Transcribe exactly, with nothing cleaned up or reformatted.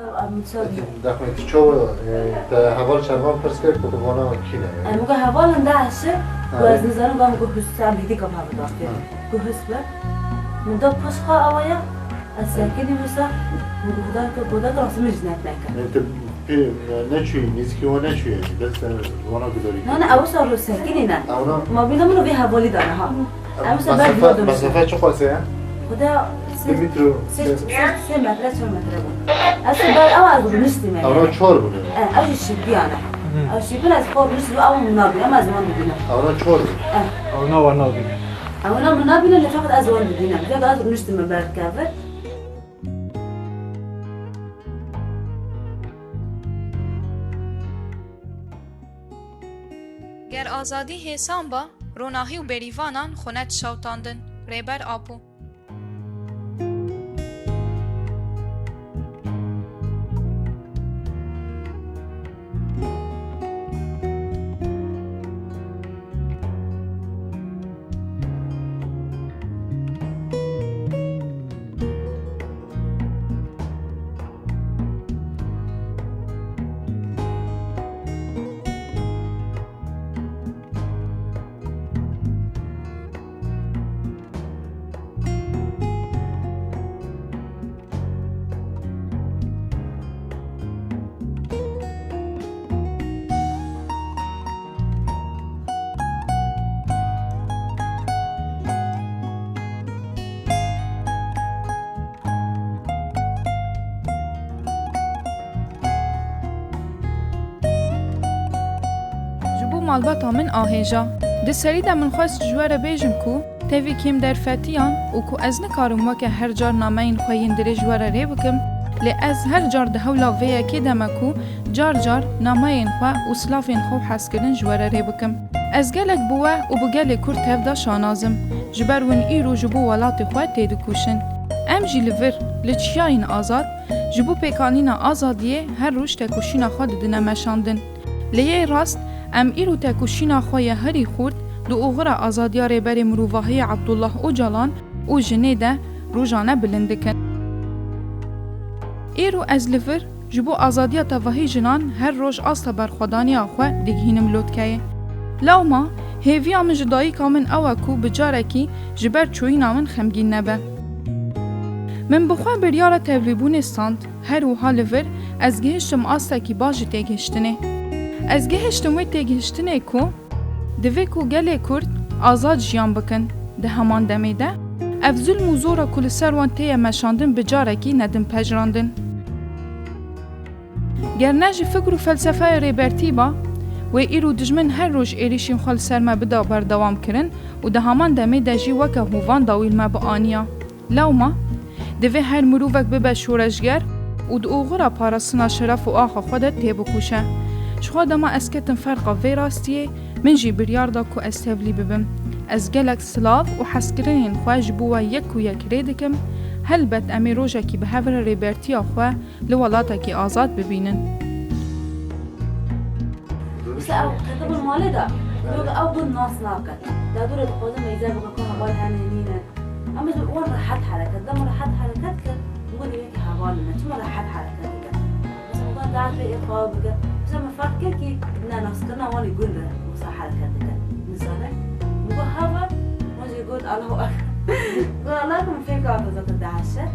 Em ser Peki, dexmê tu çawa, e, te heval çervan pirs kir ku tu vana kî ne? Em go hevalin DAIŞ e, ku Ha. ez nizanim, gam go hus, em hêdî gam heval dastê. Ha. Ku hus be. Min da post xwe awaya, ez sekinî wisa, min go Xudan ke goda transmî ji net neke. Yani tu pê, e, neçûyî, nêzîkî wan neçûyî yani, bes te vana gudarî. Na, na, ew sar sekinî ne. Ew na? Ma bîna min û vê hevalî dane ha. Em se ber Mesafe, diyor dönüşte. Mesafe çi qas e? Xuda Di sê, metro. Sê, sê, sê metre, çar metre bû. Ez se ber ew ez rûniştî me. Ewna çor bûne. E, ew jî şîpiyane. Hı. Ew şîpin ez xwe rûniştî, ew min nabîne, em ez wan dibîne. Ewna çor bûne. E. Ewna wan nabîne. Ewna min nabîne, ne çaxet ez wan dibîne. Vêga ez rûniştî me ber kevir. Ger azadî hêsan ba, ronahî û berîvanan xwe nedişewtandin. Rêber Apo. Ji bo malbata min a hêja. Di serî de min xwest ji we re bêjim ku tevî kêm derfetiyan û ku ez nikarim weke her car nameyên xwe yên dirêj ji we re rê bikim, lê ez her car di hewla vê yekê de me ku car car nameyên xwe û silavên xwe û hezkirin ji we re rê bikim. Ez gelek bi we û bi gelê Kurd tev de şanaz im, ji ber win îro ji bo welatê xwe têdikoşin. Em jî li vir, li Çiyayên Azad, ji bo pêkanîna azadiyê her roj tekoşîna xwe didine meşandin. Lê yê rast, em îro tekoşîna xwe ya herî xurt di oxira azadiya Rêberê Mirovahiyê Abdullah Ocalan û jinê de rojane bilind dikin. Îro ez li vir ji bo azadiya tevahî jinan her roj asta berxwedaniya xwe digihînim lotkeyê. Lewma hêviya min ji dayika min ew e ku bi carekî ji ber çoyîna min xemgîn nebe. Min bi xwe biryara tevlîbûnê stand, her wiha li vir ez gihiştim astekî baş ji têgihiştinê. Ez gihiştim wê têgihiştinê ku divê ku gelê Kurd azad jiyan bikin, di heman demê de ev zulm û zora ku li ser wan têye meşandin bi carekî nedin pejirandin. Ger ne ji fikr û felsefeya Rêbertî ba, wê îro dijmin her roj êrîşên xwe li ser me bida berdewam kirin û di heman demê de jî weke hovan dawî li me bianiya. Lewma, divê her mirovek bibe şoreşger û di oxira parastina şeref û axa xwe de têbikuşe. Ji xwe dema ez ketim ferqa vê rastiyê, min jî biryar da ku ez tevlî bibim. Ez gelek silav û hezkirinên xwe ji bo we yek û yek rê dikim. Helbet em ê rojekî bi hev re rêbertiya xwe li welatekî azad bibînin. Wisa ew ketibûn malê de, yok ew gund nas nake. Dadûre dixwaze meyze bike ku heval hene nîne. Em ji wan rehet hereket, dema rehet hereket kir, got wekî hevalê me, çima rehet hereket dike? Mesela, wan derdê ê xwe bike. Mesela, min ferq kir kî ne naskirina wan ê gund e, wisa hereket dike. Nizane. Min got, heval, wan jî got, Allahu Ekber. Got, Allah, min fêm kir zaten DAIŞ e.